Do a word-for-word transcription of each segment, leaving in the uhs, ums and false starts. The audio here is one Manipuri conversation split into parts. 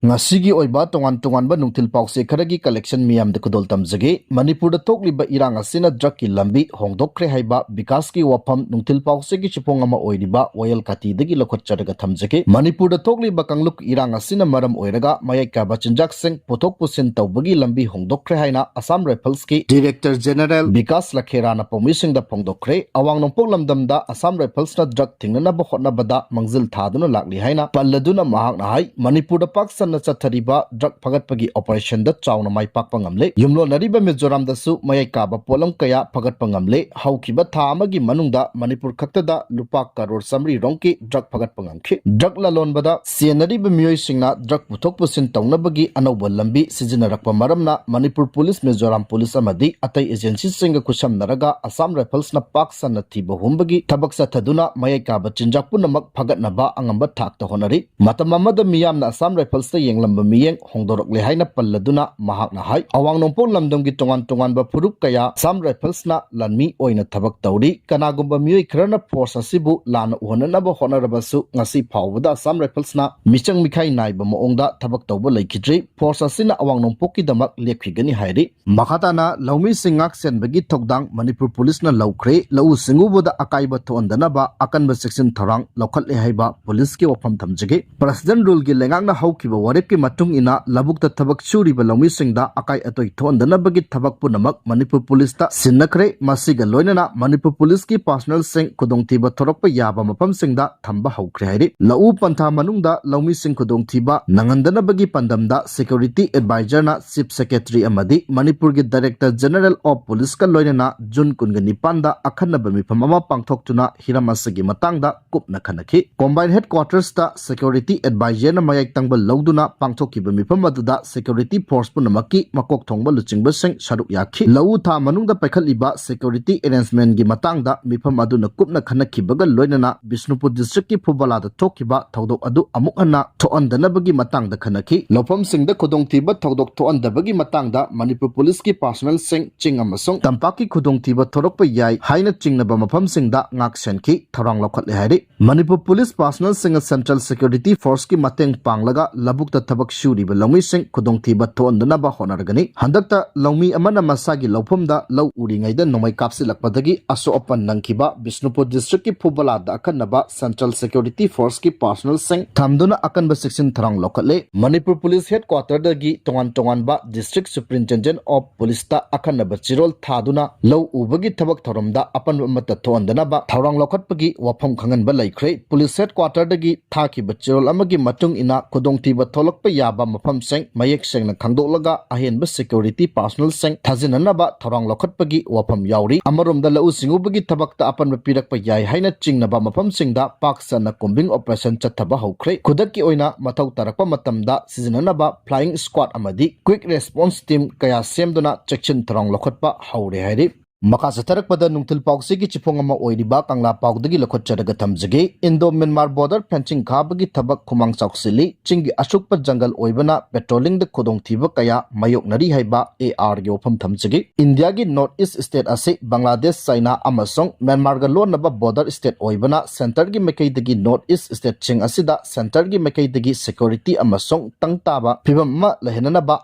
ꯉꯁꯤꯒꯤ ꯑꯣꯏꯕ ꯇꯣꯉꯥꯟ ꯇꯣꯉꯥꯟꯕ ꯅꯨꯡꯊꯤꯜ ꯄꯥꯎꯆꯦ ꯈꯔꯒꯤ collection ꯃꯤꯌꯥꯝꯗ ꯈꯨꯗꯣꯜ ꯇꯝꯖꯒꯦ꯫ ꯃꯅꯤꯄꯨꯔꯗ ꯊꯣꯛꯂꯤꯕ ꯏꯔꯥꯡ ꯑꯁꯤꯅ drugꯀꯤ ꯂꯝꯕꯤ ꯍꯣꯡꯗꯣꯛꯈ꯭ꯔꯦ ꯍꯥꯏꯕ ꯕꯤꯀꯥꯁꯀꯤ ꯋꯥꯐꯝ ꯅꯨꯡꯊꯤꯜ ꯄꯥꯎꯆꯦꯒꯤ ꯆꯤꯐꯣꯡ ꯑꯃ ꯑꯣꯏꯔꯤꯕ ꯋꯥꯌꯦꯜ ꯀꯥꯇꯤꯗꯒꯤ ꯂꯧꯈꯠꯆꯔꯒ ꯊꯝꯖꯒꯦ꯫ ꯃꯅꯤꯄꯨꯔꯗ ꯊꯣꯛꯂꯤꯕ ꯀꯥꯡꯂꯨꯞ ꯏꯔꯥꯡ ꯑꯁꯤꯅ ꯃꯔꯝ ꯑꯣꯏꯔꯒ ꯃꯌꯥꯏ ꯀꯥꯕ ꯆꯤꯟꯖꯥꯛꯁꯤꯡ ꯄꯨꯊꯣꯛ ꯄꯨꯁꯤꯟ ꯇꯧꯕꯒꯤ ꯂꯝꯕꯤ ꯍꯣꯡꯗꯣꯛꯈ꯭ꯔꯦ ꯍꯥꯏꯅ Assam Riflesꯀꯤ Director General ꯕꯤꯀꯥꯁ ꯂꯈꯦꯔꯥꯅ ꯄꯥꯎꯃꯤꯁꯤꯡꯗ ꯐꯣꯡꯗꯣꯛꯈ꯭ꯔꯦ꯫ ꯑꯋꯥꯡ ꯅꯣꯡꯄꯣꯛ ꯂꯝꯗꯝꯗ Assam Riflesꯅ drug ꯊꯤꯡꯅꯅꯕ ꯍꯣꯠꯅꯕꯗ ꯃꯥꯡꯖꯤꯜ ꯊꯥꯗꯨꯅ ꯂꯥꯛꯂꯤ ꯍꯥꯏꯅ ꯄꯜꯂꯗꯨꯅ ꯃꯍꯥꯛꯅ ꯍꯥꯏ, ꯃꯅꯤꯄꯨꯔꯗ ꯄꯥꯛ ꯁꯟꯅ ꯆꯠꯊꯔꯤꯕ drug ꯐꯒꯠꯄꯒꯤ operationꯗ ꯆꯥꯎꯅ ꯃꯥꯏ ꯄꯥꯛꯄ ꯉꯝꯂꯦ꯫ ꯌꯨꯝꯂꯣꯟꯅꯔꯤꯕ ꯃꯤꯖꯣꯔꯥꯝꯗꯁꯨ ꯃꯌꯥꯏ ꯀꯥꯕ ꯄꯣꯠꯂꯝ ꯀꯌꯥ ꯐꯒꯠꯄ ꯉꯝꯂꯦ꯫ ꯍꯧꯈꯤꯕ ꯊꯥ ꯑꯃꯒꯤ ꯃꯅꯨꯡꯗ ꯃꯅꯤꯄꯨꯔ ꯈꯛꯇꯗ ꯂꯨꯄꯥ ꯀꯔꯣꯔ ꯆꯥꯃꯔꯤ ꯔꯣꯝꯒꯤ drug ꯐꯒꯠꯄ ꯉꯝꯈꯤ꯫ Drug ꯂꯂꯣꯟꯕꯗ ꯆꯦꯟꯅꯔꯤꯕ ꯃꯤꯑꯣꯏꯁꯤꯡꯅ drug ꯄꯨꯊꯣꯛ ꯄꯨꯁꯤꯟ ꯇꯧꯅꯕꯒꯤ ꯑꯅꯧꯕ ꯂꯝꯕꯤ ꯁꯤꯖꯤꯟꯅꯔꯛꯄ ꯃꯔꯝꯅ ꯃꯅꯤꯄꯨꯔ ꯄꯨꯂꯤꯁ, ꯃꯤꯖꯣꯔꯥꯝ ꯄꯨꯂꯤꯁ ꯑꯃꯗꯤ ꯑꯇꯩ agencyꯁꯤꯡꯒ ꯈꯨꯠꯁꯝꯅꯔꯒ Assam Riflesꯅ ꯄꯥꯛ ꯁꯟꯅ ꯊꯤꯕ ꯍꯨꯝꯕꯒꯤ ꯊꯕꯛ ꯆꯠꯊꯗꯨꯅ ꯃꯌꯥꯏ ꯀꯥꯕ ꯆꯤꯟꯖꯥꯛ ꯄꯨꯝꯅꯃꯛ ꯐꯒꯠꯅꯕ ꯑꯉꯝꯕ ꯊꯥꯛꯇ ꯍꯣꯠꯅꯔꯤ꯫ ꯃꯇꯝ ꯑꯃꯗ ꯃꯤꯌꯥꯝꯅ Assam Riflesꯇ ꯌꯦꯡꯂꯝꯕ ꯃꯤꯠꯌꯦꯡ ꯍꯣꯡꯗꯣꯔꯛꯂꯦ ꯍꯥꯏꯅ ꯄꯜꯂꯗꯨꯅ ꯃꯍꯥꯛꯅ ꯍꯥꯏ, ꯑꯋꯥꯡ ꯅꯣꯡꯄꯣꯛ ꯂꯝꯗꯝꯒꯤ ꯇꯣꯉꯥꯟ ꯇꯣꯉꯥꯟꯕ ꯐꯨꯔꯨꯞ ꯀꯌꯥ Assam Riflesꯅ ꯂꯥꯟꯃꯤ ꯑꯣꯏꯅ ꯊꯕꯛ ꯇꯧꯔꯤ꯫ ꯀꯅꯥꯒꯨꯝꯕ ꯃꯤꯑꯣꯏ ꯈꯔꯅ force ꯑꯁꯤꯕꯨ ꯂꯥꯟꯅ ꯎꯍꯟꯅꯅꯕ ꯍꯣꯠꯅꯔꯕꯁꯨ ꯉꯁꯤ ꯐꯥꯎꯕꯗ Assam Riflesꯅ ꯃꯤꯆꯪ ꯃꯤꯈꯥꯏ ꯅꯥꯏꯕ ꯃꯑꯣꯡꯗ ꯊꯕꯛ ꯇꯧꯕ ꯂꯩꯈꯤꯗ꯭ꯔꯤ꯫ Force ꯑꯁꯤꯅ ꯑꯋꯥꯡ ꯅꯣꯡꯄꯣꯛꯀꯤꯗꯃꯛ ꯂꯦꯞꯈꯤꯒꯅꯤ ꯍꯥꯏꯔꯤ꯫ ꯃꯈꯥ ꯇꯥꯅ ꯂꯧꯃꯤꯁꯤꯡ ꯉꯥꯛ ꯁꯦꯟꯕꯒꯤ ꯊꯧꯗꯥꯡ ꯃꯅꯤꯄꯨꯔ ꯄꯨꯂꯤꯁꯅ ꯂꯧꯈ꯭ꯔꯦ꯫ ꯂꯧꯎ ꯁꯤꯡꯎꯕꯗ ꯑꯀꯥꯏꯕ ꯊꯣꯛꯍꯟꯗꯅꯕ ꯑꯀꯟꯕ ꯆꯦꯛꯁꯤꯟ ꯊꯧꯔꯥꯡ ꯂꯧꯈꯠꯂꯦ ꯍꯥꯏꯕ ꯄꯨꯂꯤꯁꯀꯤ ꯋꯥꯐꯝ ꯊꯝꯖꯒꯦ꯫ President ruleꯒꯤ ꯂꯩꯉꯥꯛꯅ ꯍꯧꯈꯤꯕ ꯋꯥꯔꯦꯞꯀꯤ ꯃꯇꯨꯡ ꯏꯟꯅ ꯂꯧꯕꯨꯛꯇ ꯊꯕꯛ ꯁꯨꯔꯤꯕ ꯂꯧꯃꯤꯁꯤꯡꯗ ꯑꯀꯥꯏ ꯑꯇꯣꯏ ꯊꯣꯛꯍꯟꯗꯅꯕꯒꯤ ꯊꯕꯛ ꯄꯨꯝꯅꯃꯛ ꯃꯅꯤꯄꯨꯔ ꯄꯨꯂꯤꯁꯇ ꯁꯤꯟꯅꯈ꯭ꯔꯦ꯫ ꯃꯁꯤꯒ ꯂꯣꯏꯅꯅ ꯃꯅꯤꯄꯨꯔ ꯄꯨꯂꯤꯁꯀꯤ personnelꯁꯤꯡ ꯈꯨꯗꯣꯡꯊꯤꯕ ꯊꯣꯔꯛꯄ ꯌꯥꯕ ꯃꯐꯝꯁꯤꯡꯗ ꯊꯝꯕ ꯍꯧꯈ꯭ꯔꯦ ꯍꯥꯏꯔꯤ꯫ ꯂꯧꯎ ꯄꯟꯊꯥ ꯃꯅꯨꯡꯗ ꯂꯧꯃꯤꯁꯤꯡ ꯈꯨꯗꯣꯡꯊꯤꯕ ꯅꯪꯍꯟꯗꯅꯕꯒꯤ ꯄꯥꯟꯗꯝꯗ security advisorꯅ Chief Secretary ꯑꯃꯗꯤ ꯃꯅꯤꯄꯨꯔꯒꯤ Director General of Policeꯀ ꯂꯣꯏꯅꯅ ꯖꯨꯟ ꯀꯨꯟꯒ ꯅꯤꯄꯥꯟꯗ ꯑꯈꯟꯅꯕ ꯃꯤꯐꯝ ꯑꯃ ꯄꯥꯡꯊꯣꯛꯇꯨꯅ ꯍꯤꯔꯝ ꯑꯁꯤꯒꯤ ꯃꯇꯥꯡꯗ ꯀꯨꯞꯅ ꯈꯟꯅꯈꯤ꯫ Combined Headquartersꯇ security advisorꯅ ꯃꯌꯦꯛ ꯇꯪꯕ ꯂꯧꯗꯨꯅ ꯄꯥꯡꯊꯣꯛꯈꯤꯕ ꯃꯤꯐꯝ ꯑꯗꯨꯗ security force ꯄꯨꯝꯅꯃꯛꯀꯤ ꯃꯀꯣꯛ ꯊꯣꯡꯕ ꯂꯨꯆꯤꯡꯕꯁꯤꯡ ꯁꯔꯨꯛ ꯌꯥꯈꯤ꯫ ꯂꯧꯎ ꯊꯥ ꯃꯅꯨꯡꯗ ꯄꯥꯏꯈꯠꯂꯤꯕ security arrangementꯀꯤ ꯃꯇꯥꯡꯗ ꯃꯤꯐꯝ ꯑꯗꯨꯅ ꯀꯨꯞꯅ ꯈꯟꯅꯈꯤꯕꯒ ꯂꯣꯏꯅꯅ ꯕꯤꯁꯅꯨꯄꯨꯔ districtꯀꯤ ꯐꯨꯕꯂꯥꯗ ꯊꯣꯛꯈꯤꯕ ꯊꯧꯗꯣꯛ ꯑꯗꯨ ꯑꯃꯨꯛ ꯍꯟꯅ ꯊꯣꯛꯍꯟꯗꯅꯕꯒꯤ ꯃꯇꯥꯡꯗ ꯈꯟꯅꯈꯤ꯫ ꯂꯧꯐꯝꯁꯤꯡꯗ ꯈꯨꯗꯣꯡꯊꯤꯕ ꯊꯧꯗꯣꯛ ꯊꯣꯛꯍꯟꯗꯕꯒꯤ ꯃꯇꯥꯡꯗ ꯃꯅꯤꯄꯨꯔ ꯄꯨꯂꯤꯁꯀꯤ personnelꯁꯤꯡ ꯆꯤꯡ ꯑꯃꯁꯨꯡ ꯇꯝꯄꯥꯛꯀꯤ ꯈꯨꯗꯣꯡꯊꯤꯕ ꯊꯣꯔꯛꯄ ꯌꯥꯏ ꯍꯥꯏꯅ ꯆꯤꯡꯅꯕ ꯃꯐꯝꯁꯤꯡꯗ ꯉꯥꯛ ꯁꯦꯟꯈꯤ, ꯊꯧꯔꯥꯡ ꯂꯧꯈꯠꯂꯦ ꯍꯥꯏꯔꯤ꯫ ꯃꯅꯤꯄꯨꯔ ꯄꯨꯂꯤꯁ personnelꯁꯤꯡꯅ Central Security Forceꯀꯤ ꯃꯇꯦꯡ ꯄꯥꯡꯂꯒ ꯂꯧꯕꯨꯛ ꯊꯕꯛ ꯁꯨꯔꯤꯕ ꯂꯧꯃꯤꯁꯤꯡ ꯈꯨꯗꯣꯡꯊꯤꯕ ꯊꯣꯛꯍꯟꯗꯅꯕ ꯍꯣꯠꯅꯔꯒꯅꯤ꯫ ꯍꯟꯗꯛꯇ ꯂꯧꯃꯤ ꯑꯃꯅ ꯃꯁꯥꯒꯤ ꯂꯧꯐꯝꯗ ꯂꯧ ꯎꯔꯤꯉꯩꯗ ꯅꯣꯡꯃꯩ ꯀꯥꯞꯁꯤꯜꯂꯛꯄꯗꯒꯤ ꯑꯁꯣꯛ ꯑꯄꯟ ꯅꯪꯈꯤꯕ ꯕꯤꯁꯅꯨꯄꯨꯔ ꯗꯤꯁꯇ꯭ꯔꯤꯛꯀꯤ ꯐꯨꯕꯂꯥꯗ ꯑꯈꯟꯅꯕ Central Security Forceꯀꯤ personnelꯁꯤꯡ ꯊꯝꯗꯨꯅ ꯑꯀꯟꯕ ꯆꯦꯛꯁꯤꯟ ꯊꯧꯔꯥꯡ ꯂꯧꯈꯠꯂꯦ꯫ ꯃꯅꯤꯄꯨꯔ ꯄꯨꯂꯤꯁ ꯍꯦꯗꯀ꯭ꯋꯥꯇꯔꯗꯒꯤ ꯇꯣꯉꯥꯟ ꯇꯣꯉꯥꯟꯕ District Superintendent of Policeꯇ ꯑꯈꯟꯅꯕ ꯆꯦꯔꯣꯜ ꯊꯥꯗꯨꯅ ꯂꯧ ꯎꯕꯒꯤ ꯊꯕꯛ ꯊꯧꯔꯝꯗ ꯑꯄꯟꯕ ꯑꯃꯠꯇ ꯊꯣꯛꯍꯟꯗꯅꯕ ꯊꯧꯔꯥꯡ ꯂꯧꯈꯠꯄꯒꯤ ꯋꯥꯐꯝ ꯈꯪꯍꯟꯕ ꯂꯩꯈ꯭ꯔꯦ꯫ ꯄꯨꯂꯤꯁ ꯍꯦꯗꯀ꯭ꯋꯥꯇꯔꯗꯒꯤ ꯊꯥꯈꯤꯕ ꯆꯦꯔꯣꯜ ꯑꯃꯒꯤ ꯃꯇꯨꯡ ꯏꯟꯅ ꯈꯨꯗꯣꯡꯊꯤꯕ ꯊꯣꯛꯂꯛꯄ ꯌꯥꯕ ꯃꯐꯝꯁꯤꯡ ꯃꯌꯦꯛ ꯁꯦꯡꯅ ꯈꯪꯗꯣꯛꯂꯒ ꯑꯍꯦꯟꯕ security personnelꯁꯤꯡ ꯊꯥꯖꯤꯟꯅꯅꯕ ꯊꯧꯔꯥꯡ ꯂꯧꯈꯠꯄꯒꯤ ꯋꯥꯐꯝ ꯌꯥꯎꯔꯤ꯫ ꯑꯃꯔꯣꯝꯗ ꯂꯧꯎ ꯁꯤꯡꯎꯕꯒꯤ ꯊꯕꯛꯇ ꯑꯄꯟꯕ ꯄꯤꯔꯛꯄ ꯌꯥꯏ ꯍꯥꯏꯅ ꯆꯤꯡꯅꯕ ꯃꯐꯝꯁꯤꯡꯗ ꯄꯥꯛ ꯁꯟꯅ combing operation ꯆꯠꯊꯕ ꯍꯧꯈ꯭ꯔꯦ꯫ ꯈꯨꯗꯛꯀꯤ ꯑꯣꯏꯅ ꯃꯊꯧ ꯇꯥꯔꯛꯄ ꯃꯇꯝꯗ ꯁꯤꯖꯤꯟꯅꯅꯕ flying squad ꯑꯃꯗꯤ quick response team ꯀꯌꯥ ꯁꯦꯝꯗꯨꯅ ꯆꯦꯛꯁꯤꯟ ꯊꯧꯔꯥꯡ ꯂꯧꯈꯠꯄ ꯍꯧꯔꯦ ꯍꯥꯏꯔꯤ꯫ ꯃꯈꯥ ꯆꯠꯊꯔꯛꯄꯗ ꯅꯨꯡꯊꯤꯜ ꯄꯥꯎꯆꯦꯒꯤ ꯆꯤꯐꯣꯡ ꯑꯃ ꯑꯣꯏꯔꯤꯕ ꯀꯪꯂꯥ ꯄꯥꯎꯗꯒꯤ ꯂꯧꯈꯠꯆꯔꯒ ꯊꯝꯖꯒꯦ꯫ Indo Myanmar border fencing ꯈꯥꯕꯒꯤ ꯊꯕꯛ ꯈꯨꯃꯥꯡ ꯆꯥꯎꯁꯤꯜꯂꯤ꯫ ꯆꯤꯡꯒꯤ ꯑꯁꯨꯛꯄ ꯖꯪꯒꯜ ꯑꯣꯏꯕꯅ patrollingꯗ ꯈꯨꯗꯣꯡꯊꯤꯕ ꯀꯌꯥ ꯃꯥꯌꯣꯛꯅꯔꯤ ꯍꯥꯏꯕ ARꯒꯤ ꯋꯥꯐꯝ ꯊꯝꯖꯒꯦ꯫ ꯏꯟꯗꯤꯌꯥꯒꯤ North East state ꯑꯁꯤ ꯕꯪꯒ꯭ꯂꯥꯗꯦꯁ, ꯆꯥꯏꯅꯥ ꯑꯃꯁꯨꯡ ꯃ꯭ꯌꯥꯟꯃꯥꯔꯒ ꯂꯣꯟꯅꯕ border state ꯑꯣꯏꯕꯅ centreꯒꯤ ꯃꯥꯏꯀꯩꯗꯒꯤ North East stateꯁꯤꯡ ꯑꯁꯤꯗ centreꯒꯤ ꯃꯥꯏꯀꯩꯗꯒꯤ security ꯑꯃꯁꯨꯡ ꯇꯪ ꯇꯥꯕ ꯐꯤꯕꯝ ꯑꯃ ꯂꯩꯍꯟꯅꯅꯕ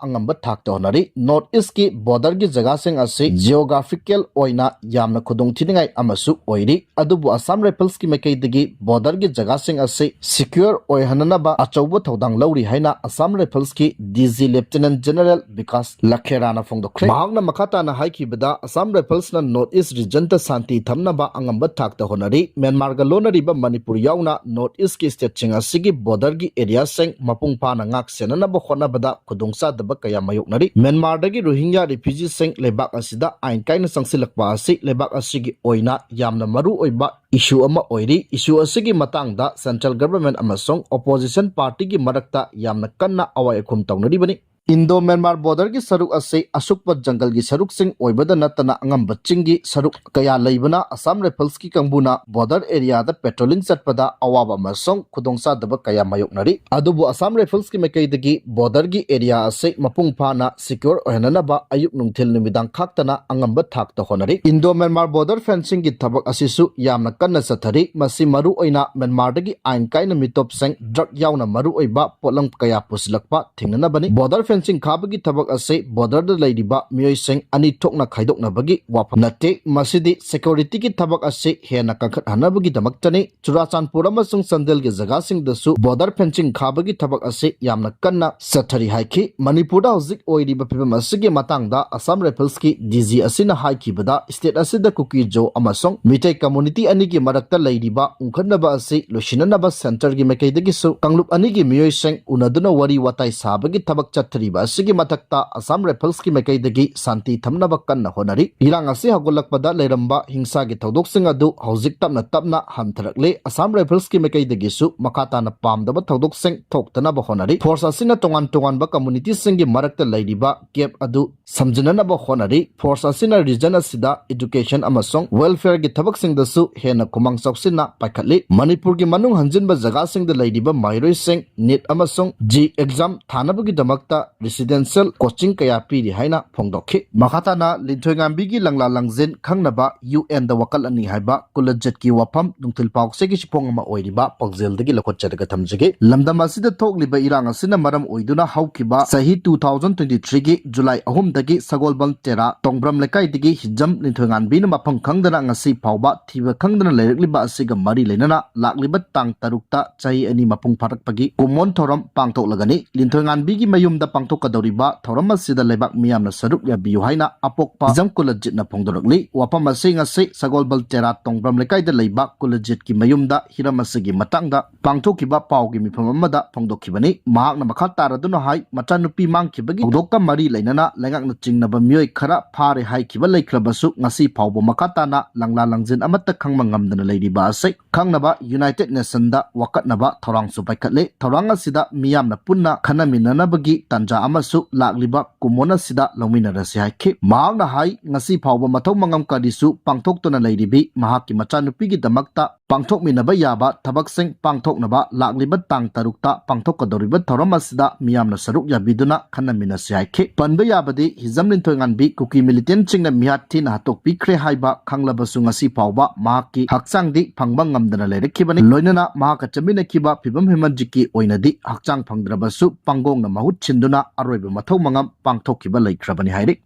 ꯑꯉꯝꯕ ꯊꯥꯛꯇ ꯍꯣꯠꯅꯔꯤ꯫ North Eastꯀꯤ borderꯒꯤ ꯖꯒꯥꯁꯤꯡ ꯑꯁꯤ geographical ꯑꯣꯏꯅ ꯌꯥꯝꯅ ꯈꯨꯗꯣꯡꯊꯤꯅꯤꯡꯉꯥꯏ ꯑꯃꯁꯨ ꯑꯣꯏꯔꯤ, ꯑꯗꯨꯕꯨ Assam Riflesꯀꯤ ꯃꯥꯏꯀꯩꯗꯒꯤ borderꯒꯤ ꯖꯒꯥꯁꯤꯡ ꯑꯁꯤ secure ꯑꯣꯏꯍꯟꯅꯅꯕ ꯑꯆꯧꯕ ꯊꯧꯗꯥꯡ ꯂꯧꯔꯤ ꯍꯥꯏꯅ Assam Riflesꯀꯤ DG Lieutenant General Vikas ꯂꯈꯦꯔꯥꯅ ꯐꯣꯡꯗꯣꯛꯈ꯭ꯔꯦ꯫ ꯃꯍꯥꯛꯅ ꯃꯈꯥ ꯇꯥꯅ ꯍꯥꯏꯈꯤꯕꯗ, Assam Riflesꯅ North East regionꯗ ꯁꯥꯟꯇꯤ ꯊꯝꯅꯕ ꯑꯉꯝꯕ ꯊꯥꯛꯇ ꯍꯣꯠꯅꯔꯤ꯫ ꯃ꯭ꯌꯥꯟꯃꯥꯔꯒ ꯂꯣꯟꯅꯔꯤꯕ ꯃꯅꯤꯄꯨꯔ ꯌꯥꯎꯅ North Eastꯀꯤ stateꯁꯤꯡ ꯑꯁꯤꯒꯤ borderꯒꯤ areaꯁꯤꯡ ꯃꯄꯨꯡ ꯐꯥꯅ ꯉꯥꯛ ꯁꯦꯟꯅꯅꯕ ꯍꯣꯠꯅꯕꯗ ꯈꯨꯗꯣꯡꯆꯥꯗꯕ ꯀꯌꯥ ꯃꯥꯌꯣꯛꯅꯔꯤ꯫ ꯃ꯭ꯌꯥꯟꯃꯥꯔꯗꯒꯤ ꯔꯣꯍꯤꯡꯒ꯭ꯌꯥ refugeeꯁꯤꯡ ꯂꯩꯕꯥꯛ ꯑꯁꯤꯗ ꯑꯥꯏꯟ ꯀꯥꯏꯅ ꯆꯪꯁꯤꯜꯂꯛꯄ ꯑꯁꯤ ꯂꯩꯕꯥꯛ ꯑꯁꯤꯒꯤ ꯑꯣꯏꯅ ꯌꯥꯝꯅ ꯃꯔꯨ ꯑꯣꯏꯕ issue ꯑꯃ ꯑꯣꯏꯔꯤ꯫ Issue ꯑꯁꯤꯒꯤ ꯃꯇꯥꯡꯗ central government ꯑꯃꯁꯨꯡ opposition partyꯒꯤ ꯃꯔꯛꯇ ꯌꯥꯝꯅ ꯀꯟꯅ ꯑꯋꯥꯏ ꯑꯈꯨꯝ ꯇꯧꯅꯔꯤꯕꯅꯤ꯫ ꯏꯟꯗꯣ ꯃ꯭ꯌꯥꯟꯃꯥꯔ ꯕꯣꯔꯗꯔꯒꯤ ꯁꯔꯨꯛ ꯑꯁꯤ ꯑꯁꯨꯛꯄ ꯖꯪꯒꯜꯒꯤ ꯁꯔꯨꯛꯁꯤꯡ ꯑꯣꯏꯕꯗ ꯅꯠꯇꯅ ꯑꯉꯝꯕ ꯆꯤꯡꯒꯤ ꯁꯔꯨꯛ ꯀꯌꯥ ꯂꯩꯕꯅ ꯑꯁꯥꯝ ꯔꯥꯏꯐꯜꯁꯀꯤ ꯀꯥꯡꯕꯨꯅ ꯕꯣꯔꯗꯔ ꯑꯦꯔꯤꯌꯥꯗ ꯄꯦꯇ꯭ꯔꯣꯂꯤꯡ ꯆꯠꯄꯗ ꯑꯋꯥꯕ ꯑꯃꯁꯨꯡ ꯈꯨꯗꯣꯡꯆꯥꯗꯕ ꯀꯌꯥ ꯃꯥꯌꯣꯛꯅꯔꯤ꯫ ꯑꯗꯨꯕꯨ ꯑꯁꯥꯝ ꯔꯥꯏꯐꯜꯁꯀꯤ ꯃꯥꯏꯀꯩꯗꯒꯤ ꯕꯣꯔꯗꯔꯒꯤ ꯑꯦꯔꯤꯌꯥ ꯑꯁꯤ ꯃꯄꯨꯡ ꯐꯥꯅ ꯁꯤꯀ꯭ꯌꯣꯔ ꯑꯣꯏꯍꯟꯅꯅꯕ ꯑꯌꯨꯛ ꯅꯨꯡꯊꯤꯜ ꯅꯨꯃꯤꯗꯥꯡ ꯈꯥꯛꯇꯅ ꯑꯉꯝꯕ ꯊꯥꯛꯇ ꯍꯣꯠꯅꯔꯤ꯫ ꯏꯟꯗꯣ ꯃ꯭ꯌꯥꯟꯃꯥꯔ ꯕꯣꯔꯗꯔ ꯐꯦꯟꯁꯤꯡꯒꯤ ꯊꯕꯛ ꯑꯁꯤꯁꯨ ꯌꯥꯝꯅ ꯀꯟꯅ ꯆꯠꯊꯔꯤ꯫ ꯃꯁꯤ ꯃꯔꯨ ꯑꯣꯏꯅ ꯃ꯭ꯌꯥꯟꯃꯥꯔꯗꯒꯤ ꯑꯥꯏꯟ ꯀꯥꯏꯅ ꯃꯤꯇꯣꯞꯁꯤꯡ, ꯗ꯭ꯔꯒ ꯌꯥꯎꯅ ꯃꯔꯨ ꯑꯣꯏꯕ ꯄꯣꯠꯂꯝ ꯀꯌꯥ ꯄꯨꯁꯤꯜꯂꯛꯄ ꯊꯤꯡꯅꯅꯕꯅꯤ꯫ ꯕꯣꯔꯗꯔ ꯐꯦꯟꯁꯤꯡ ꯈꯥꯕꯒꯤ ꯊꯕꯛ ꯑꯁꯤ ꯕꯣꯔꯗꯔꯗ ꯂꯩꯔꯤꯕ ꯃꯤꯑꯣꯏꯁꯤꯡ ꯑꯅꯤ ꯊꯣꯛꯅ ꯈꯥꯏꯗꯣꯛꯅꯕꯒꯤ ꯋꯥꯐꯝ ꯅꯠꯇꯦ꯫ ꯃꯁꯤꯗꯤ ꯁꯦꯀ꯭ꯌꯨꯔꯤꯇꯤꯒꯤ ꯊꯕꯛ ꯑꯁꯤ ꯍꯦꯟꯅ ꯀꯟꯈꯠꯍꯟꯅꯕꯒꯤꯗꯃꯛꯇꯅꯤ꯫ ꯆꯨꯔꯥꯆꯥꯟꯄꯨꯔ ꯑꯃꯁꯨꯡ ꯆꯥꯟꯗꯦꯜꯒꯤ ꯖꯒꯥꯁꯤꯡꯗꯁꯨ ꯕꯣꯔꯗꯔ ꯐꯦꯟꯁꯤꯡ ꯈꯥꯕꯒꯤ ꯊꯕꯛ ꯑꯁꯤ ꯌꯥꯝꯅ ꯀꯟꯅ ꯆꯠꯊꯔꯤ ꯍꯥꯏꯈꯤ꯫ ꯃꯅꯤꯄꯨꯔꯗ ꯍꯧꯖꯤꯛ ꯑꯣꯏꯔꯤꯕ ꯐꯤꯕꯝ ꯑꯁꯤꯒꯤ ꯃꯇꯥꯡꯗ ꯑꯁꯥꯝ ꯔꯥꯏꯐꯜꯁꯀꯤ ꯗꯤ ꯖꯤ ꯑꯁꯤꯅ ꯍꯥꯏꯈꯤꯕꯗ, ꯁ꯭ꯇꯦꯠ ꯑꯁꯤꯗ ꯀꯨꯀꯤ ꯖꯣ ꯑꯃꯁꯨꯡ ꯃꯤꯇꯩ ꯀꯝꯃꯨꯅꯤꯇꯤ ꯑꯅꯤꯒꯤ ꯃꯔꯛꯇ ꯂꯩꯔꯤꯕ ꯎꯪꯈꯠꯅꯕ ꯑꯁꯤ ꯂꯣꯏꯁꯤꯟꯅꯅꯕ ꯁꯦꯟꯇꯔꯒꯤ ꯃꯥꯏꯀꯩꯗꯒꯤꯁꯨ ꯀꯥꯡꯂꯨꯞ ꯑꯅꯤꯒꯤ ꯃꯤꯑꯣꯏꯁꯤꯡ ꯎꯅꯗꯨꯅ ꯋꯥꯔꯤ ꯋꯥꯇꯥꯏ ꯁꯥꯕꯒꯤ ꯊꯕꯛ ꯆꯠꯊꯔꯤꯕ ꯑꯁꯤꯒꯤ ꯃꯊꯛꯇ ꯑꯁꯥꯝ ꯔꯥꯏꯐꯜꯁꯀꯤ ꯃꯥꯏꯀꯩꯗꯒꯤ ꯁꯥꯟꯇꯤ ꯊꯝꯅꯕ ꯀꯟꯅ ꯍꯣꯠꯅꯔꯤ꯫ ꯏꯔꯥꯡ ꯑꯁꯤ ꯍꯧꯒꯠꯂꯛꯄꯗ ꯂꯩꯔꯝꯕ ꯍꯤꯡꯁꯥꯒꯤ ꯊꯧꯗꯣꯛꯁꯤꯡ ꯑꯗꯨ ꯍꯧꯖꯤꯛ ꯇꯞꯅ ꯇꯞꯅ ꯍꯟꯊꯔꯛꯂꯦ꯫ ꯑꯁꯥꯝ ꯔꯥꯏꯐꯜꯁꯀꯤ ꯃꯥꯏꯀꯩꯗꯒꯤꯁꯨ ꯃꯈꯥ ꯇꯥꯅ ꯄꯥꯝꯗꯕ ꯊꯧꯗꯣꯛꯁꯤꯡ ꯊꯣꯛꯇꯅꯕ ꯍꯣꯠꯅꯔꯤ꯫ ꯐꯣꯔꯁ ꯑꯁꯤꯅ ꯇꯣꯉꯥꯟ ꯇꯣꯉꯥꯟꯕ ꯀꯝꯃꯨꯅꯤꯇꯤꯁꯤꯡꯒꯤ ꯃꯔꯛꯇ ꯂꯩꯔꯤꯕ ꯒꯦꯞ ꯑꯗꯨ ꯁꯝꯖꯤꯟꯅꯅꯕ ꯍꯣꯠꯅꯔꯤ꯫ ꯐꯣꯔꯁ ꯑꯁꯤꯅ ꯔꯤꯖꯟ ꯑꯁꯤꯗ ꯏꯗꯨꯀꯦꯁꯟ ꯑꯃꯁꯨꯡ ꯋꯦꯜꯐꯤꯌꯔꯒꯤ ꯊꯕꯛꯁꯤꯡꯗꯁꯨ ꯍꯦꯟꯅ ꯈꯨꯃꯥꯡ ꯆꯥꯎꯁꯤꯟꯅ ꯄꯥꯏꯈꯠꯂꯤ꯫ ꯃꯅꯤꯄꯨꯔꯒꯤ ꯃꯅꯨꯡ ꯍꯟꯖꯤꯟꯕ ꯖꯒꯥꯁꯤꯡꯗ ꯂꯩꯔꯤꯕ ꯃꯍꯩꯔꯣꯏꯁꯤꯡ ꯅꯤꯠ ꯑꯃꯁꯨꯡ ꯖꯤ ꯑꯦꯛꯖꯥꯝ ꯊꯥꯅꯕꯒꯤꯗꯃꯛꯇ ꯔꯤꯁꯤꯗꯦꯟꯁꯤꯌꯦꯜ ꯀꯣꯆꯤꯡ ꯀꯌꯥ ꯄꯤꯔꯤ ꯍꯥꯏꯅ ꯐꯣꯡꯗꯣꯛꯈꯤ꯫ ꯃꯈꯥ ꯇꯥꯅ ꯂꯤꯟꯊꯣꯏꯉꯥꯝꯕꯤꯒꯤ ꯂꯪꯂꯥ ꯂꯪꯖꯤꯟ ꯈꯪꯅꯕ ꯌꯨ ꯑꯦꯟꯗ ꯋꯥꯀꯠꯂꯅꯤ ꯍꯥꯏꯕ ꯀꯨꯂꯖꯤꯠꯀꯤ ꯋꯥꯐꯝ ꯅꯨꯡꯊꯤꯜ ꯄꯥꯎꯆꯦꯒꯤ ꯆꯤꯐꯣꯡ ꯑꯃ ꯑꯣꯏꯔꯤꯕ ꯄꯥꯎꯖꯦꯜꯗꯒꯤ ꯂꯧꯈꯠꯆꯔꯒ ꯊꯝꯖꯒꯦ꯫ ꯂꯝꯗꯝ ꯑꯁꯤꯗ ꯊꯣꯛꯂꯤꯕ ꯏꯔꯥꯡ ꯑꯁꯤꯅ ꯃꯔꯝ ꯑꯣꯏꯗꯨꯅ ꯍꯧꯈꯤꯕ ꯆꯍꯤ two thousand twenty three ꯒꯤ ꯖꯨꯂꯥꯏ ꯑꯍꯨꯝꯗꯒꯤ ꯁꯒꯣꯜꯕꯜ ꯇꯦꯔꯥ ꯇꯣꯡꯕ꯭ꯔꯝ ꯂꯩꯀꯥꯏꯗꯒꯤ ꯍꯤꯖꯝ ꯂꯤꯟꯊꯣꯏꯉꯥꯟꯕꯤꯅ ꯃꯐꯝ ꯈꯪꯗꯅ ꯉꯁꯤ ꯐꯥꯎꯕ ꯊꯤꯕ ꯈꯪꯗꯅ ꯂꯩꯔꯛꯂꯤꯕ ꯑꯁꯤꯒ ꯃꯔꯤ ꯂꯩꯅꯅ ꯂꯥꯛꯂꯤꯕ ꯇꯥꯡ ꯇꯔꯨꯛꯇ ꯆꯍꯤ ꯑꯅꯤ ꯃꯄꯨꯡ ꯐꯥꯔꯛꯄꯒꯤ ꯀꯨꯝꯑꯣꯟ ꯊꯧꯔꯝ ꯄꯥꯡꯊꯣꯛꯂꯒꯅꯤ꯫ ꯂꯤꯟꯊꯣꯏꯉꯥꯟꯕꯤꯒꯤ ꯃꯌꯨꯝꯗ ꯄꯥꯡꯊꯣꯛꯀꯗꯧꯔꯤꯕ ꯊꯧꯔꯝ ꯑꯁꯤꯗ ꯂꯩꯕꯥꯛ ꯃꯤꯌꯥꯝꯅ ꯁꯔꯨꯛ ꯌꯥꯕꯤꯌꯨ ꯍꯥꯏꯅ ꯑꯄꯣꯛꯄ ꯍꯤꯖꯝ ꯀꯨꯂꯖꯤꯠꯅ ꯐꯣꯡꯗꯣꯔꯛꯂꯤ꯫ ꯋꯥꯐꯝ ꯑꯁꯤ ꯉꯁꯤ ꯁꯒꯣꯜꯕꯜ ꯇꯦꯔꯥ ꯇꯣꯡꯕ꯭ꯔꯝ ꯂꯩꯀꯥꯏꯗ ꯂꯩꯕ ꯀꯨꯂꯖꯤꯠꯀꯤ ꯃꯌꯨꯝꯗ ꯍꯤꯔꯝ ꯑꯁꯤꯒꯤ ꯃꯇꯥꯡꯗ ꯄꯥꯡꯊꯣꯛꯈꯤꯕ ꯄꯥꯎꯒꯤ ꯃꯤꯐꯝ ꯑꯃꯗ ꯐꯣꯡꯗꯣꯛꯈꯤꯕꯅꯤ꯫ ꯃꯍꯥꯛꯅ ꯃꯈꯥ ꯇꯥꯔꯗꯨꯅ ꯍꯥꯏ, ꯃꯆꯥꯅꯨꯄꯤ ꯃꯥꯡꯈꯤꯕꯒꯤ ꯊꯧꯗꯣꯛꯀ ꯃꯔꯤ ꯂꯩꯅꯅ ꯂꯩꯉꯥꯛꯅ ꯆꯤꯡꯅꯕ ꯃꯤꯑꯣꯏ ꯈꯔ ꯐꯥꯔꯦ ꯍꯥꯏꯈꯤꯕ ꯂꯩꯈ꯭ꯔꯕꯁꯨ, ꯉꯁꯤ ꯐꯥꯎꯕ ꯃꯈꯥ ꯇꯥꯅ ꯂꯪꯂꯥ ꯂꯪꯖꯤꯟ ꯑꯃꯠꯇ ꯈꯪꯕ ꯉꯝꯗꯅ ꯂꯩꯔꯤꯕ ꯑꯁꯤ ꯈꯪꯅꯕ ꯌꯨꯅꯥꯏꯇꯦꯗ ꯅꯦꯁꯟꯗ ꯋꯥꯀꯠꯅꯕ ꯊꯧꯔꯥꯡꯁꯨ ꯄꯥꯏꯈꯠꯂꯦ꯫ ꯊꯧꯔꯥꯡ ꯑꯁꯤꯗ ꯃꯤꯌꯥꯝꯅ ꯄꯨꯟꯅ ꯈꯟꯅꯃꯤꯟꯅꯅꯕꯒꯤ ꯇꯥꯟꯖꯥ ꯑꯃꯁꯨ ꯂꯥꯛꯂꯤꯕ ꯀꯨꯝꯑꯣꯟ ꯑꯁꯤꯗ ꯂꯧꯃꯤꯟꯅꯔꯁꯤ ꯍꯥꯏꯈꯤ꯫ ꯃꯍꯥꯛꯅ ꯍꯥꯏ, ꯉꯁꯤ ꯐꯥꯎꯕ ꯃꯊꯧ ꯃꯉꯝ ꯀꯔꯤꯁꯨ ꯄꯥꯡꯊꯣꯛꯇꯨꯅ ꯂꯩꯔꯤꯕꯤ ꯃꯍꯥꯛꯀꯤ ꯃꯆꯥꯅꯨꯄꯤꯒꯤꯗꯃꯛꯇ ꯄꯥꯡꯊꯣꯛꯃꯤꯟꯅꯕ ꯌꯥꯕ ꯊꯕꯛꯁꯤꯡ ꯄꯥꯡꯊꯣꯛꯅꯕ ꯂꯥꯛꯂꯤꯕ ꯇꯥꯡ ꯇꯔꯨꯛꯇ ꯄꯥꯡꯊꯣꯛꯀꯗꯧꯔꯤꯕ ꯊꯧꯔꯝ ꯑꯁꯤꯗ ꯃꯤꯌꯥꯝꯅ ꯁꯔꯨꯛ ꯌꯥꯕꯤꯗꯨꯅ ꯈꯟꯅꯃꯤꯟꯅꯁꯤ ꯍꯥꯏꯈꯤ꯫ ꯄꯟꯕ ꯌꯥꯕꯗꯤ, ꯍꯤꯖꯝ ꯂꯤꯟꯊꯣꯏꯉꯥꯟꯕꯤ ꯀꯨꯀꯤ ꯃꯤꯂꯤꯇꯦꯟꯁꯤꯡꯅ ꯃꯤꯍꯥꯠ ꯊꯤꯅ ꯍꯥꯠꯇꯣꯛꯄꯤꯈ꯭ꯔꯦ ꯍꯥꯏꯕ ꯈꯪꯂꯕꯁꯨ ꯉꯁꯤ ꯐꯥꯎꯕ ꯃꯍꯥꯛꯀꯤ ꯍꯛꯆꯥꯡꯗꯤ ꯐꯪꯕ ꯉꯝꯗꯅ ꯂꯩꯔꯛꯈꯤꯕꯅꯤ꯫ ꯂꯣꯏꯅꯅ ꯃꯍꯥꯛꯀ ꯆꯠꯃꯤꯟꯅꯈꯤꯕ ꯐꯤꯕꯝ ꯍꯦꯃꯟꯖꯤꯠꯀꯤ ꯑꯣꯏꯅꯗꯤ ꯍꯛꯆꯥꯡ ꯐꯪꯗ꯭ꯔꯕꯁꯨ ꯄꯥꯡꯒꯣꯡꯅ ꯃꯍꯨꯠ ꯁꯤꯟꯗꯨꯅ ꯑꯔꯣꯏꯕ ꯃꯊꯧ ꯃꯉꯝ ꯄꯥꯡꯊꯣꯛꯈꯤꯕ ꯂꯩꯈ꯭ꯔꯕꯅꯤ ꯍꯥꯏꯔꯤ꯫